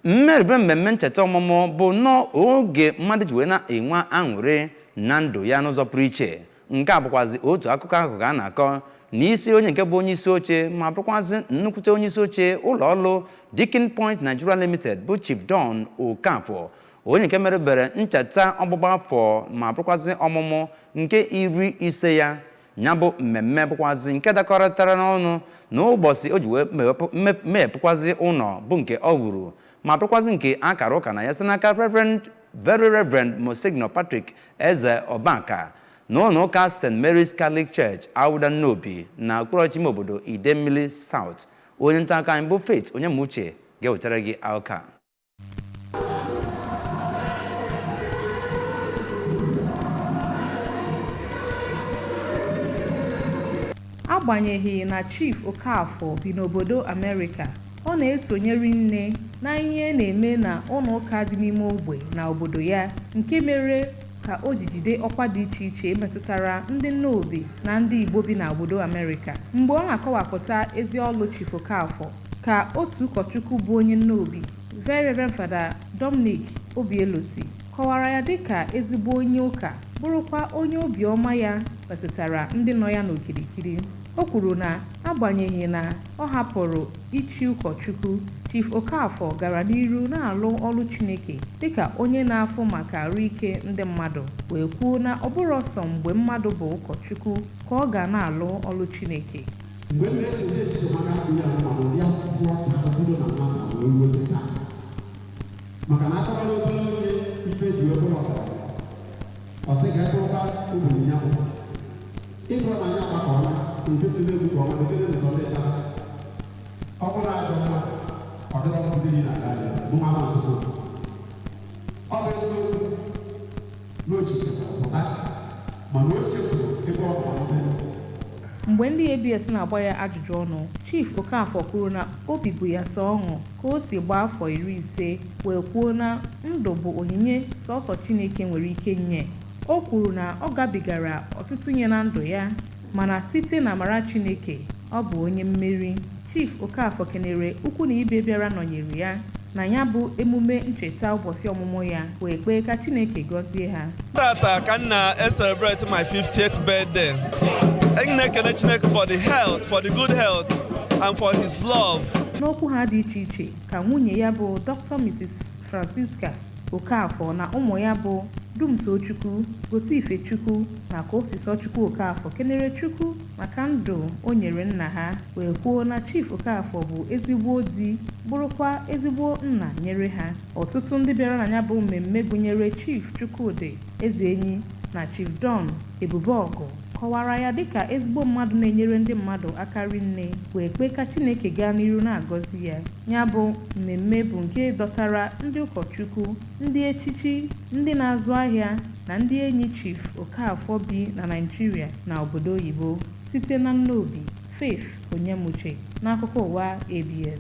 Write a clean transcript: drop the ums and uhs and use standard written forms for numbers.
Mmerube mmemme ncheta ọmụmụ bụ nnọọ oge mmadụ ji wee na-enwe aṅụrị na ndụ ya n'ụzọ pụrụ iche. Nke a bụkwazi otu akụkọ ahụ ka a na-akọ n'isi onye nke bụ onye isi oche ma bụrụkwazị nnukwute onye isi oche ụlọ ọrụ Deakin Point Nigeria Limited bụ Chief Don Okafor, onye nke merubere ncheta ọgbụgba afọ ma bụrụkwazị ọmụmụ nke 50 ya. Ya bụ mmemme bụkwazị nke dakọrịtara n'ọnụ na ụbọchị o ji wee meghepụkwazị ụlọ bụ nke ọ wuru ma bụrụkwazị nke a kara ụka na ya site n'aka Reverend Very Reverend Monsignor Patrick Eze Ọbaka na ụlọ ụka St. Mary's Catholic Church, Awuda Nnobi, na okpuru ọchịchị ime obodo Idemmili South. Onye nta akụkọ anyị bụ Faith Onyemuche ga-ewetara gị akụkọ a. Agbanyeghị na Chief Okafor bi n'obodo Amerịka, ọ na-esonye rinne na ihe na-eme na ụlọ ụka dị n'ime ogbe na obodo ya, nke mere ka o ji jide ọkwa dị iche iche metụtara ndị Nnobi na ndị Igbo bi n'obodo Amerịka. Mgbe ọ na-akọwapụta ezi ọlụ Chief Okafor, ka otu ụkọchukwu bụ onye Nnobi, Very Reverend Father Dominic Obielosi, kọwara ya dịka ezigbo onye ụka, bụrụkwa onye obiọma ya metụtara ndị nọ ya n'okirikiri. O kwuru na agbanyeghị na ọ hapụrụ ichi ụkọchukwu, Chief Okafor gara n'iru na-alụ ọlụ Chineke dịka onye na-afụ maka arụike ndị mmadụ, wee kwuo na ọ bụrọ sọ mgbe mmadụ bụ ụkọchukwu ka ọ ga na-alụ ọlụ Chineke. Mgbe m na-eche echiche maka ndụ ya nwa na ụdị afụfụ ọ tara bido na nwata wee ruo taa, maka na akọrọla obere onye ife ji wee bụrụ ọgaranya, ọ sị ka ịbụrụkwa ogbenye ya bụ ịbụrụ na anyị agbakọọla ebepụla egwu ka ọma bekere n'ụzọ ndị tara ọ bụrụ ajọ mmadụ ọ dịrọ ndị niile na ala mụ nwa ma nsogbu. Ọ bụ eziokwu na o chekwa pụta, mana o chefuru ebe ọ nọ. Mgbe ndị ABS na-agba ya ajụjụ ọnụ, Chief Okafor kwuru na obi bụ ya sọ ọṅụ ka o si gbaa afọ 50, wee kwuo na ndụ bụ onyinye sọsọ Chineke nwere ike nye. O kwuru na ọ gabigara ọtụtụ ihe na ndụ ya, mana site na amara Chineke, ọ bụ onye mmeri. Chief Okafor kenere ukwu na ibe bịara nọnyere ya na ya bụ emume ncheta ụbọchị ọmụmụ ya, wee kpee ka Chineke gọzie ha. Tata ka m na-celebrate my 50th birthday. M na-ekene Chineke for the health, for the good health and for his love. N'okwu ha dị iche iche, ka nwunye ya bụ Dr. Mrs. Francisca Okafor na ụmụ ya bụ Dumtochukwu, Gosifechukwu na Kosisochukwu Okafor kenere Chukwu maka ndụ o nyere nna ha, wee kwuo na Chief Okafor bụ ezigbo di, bụrụkwa ezigbo nna nyere ha. Ọtụtụ ndị bịara na ya bụ mmemme gụnyere Chief Chukwudi Ezeenyi na Chief Don Ebubeọgụ kọwara ya dịka ezigbo mmadụ na-enyere ndị mmadụ aka rinne, wee kpee ka Chineke gaa n'iru na-agọzi ya. Ya bụ mmemme bụ nke dọtara ndị ụkọchukwu, ndị echichi, ndị na-azụ ahịa na ndị enyi Chief Okafor bi na Naịjirịa na obodo oyibo. Site na Nnobi, Faith Onyemuche, n'akụkọ ụwa ABS.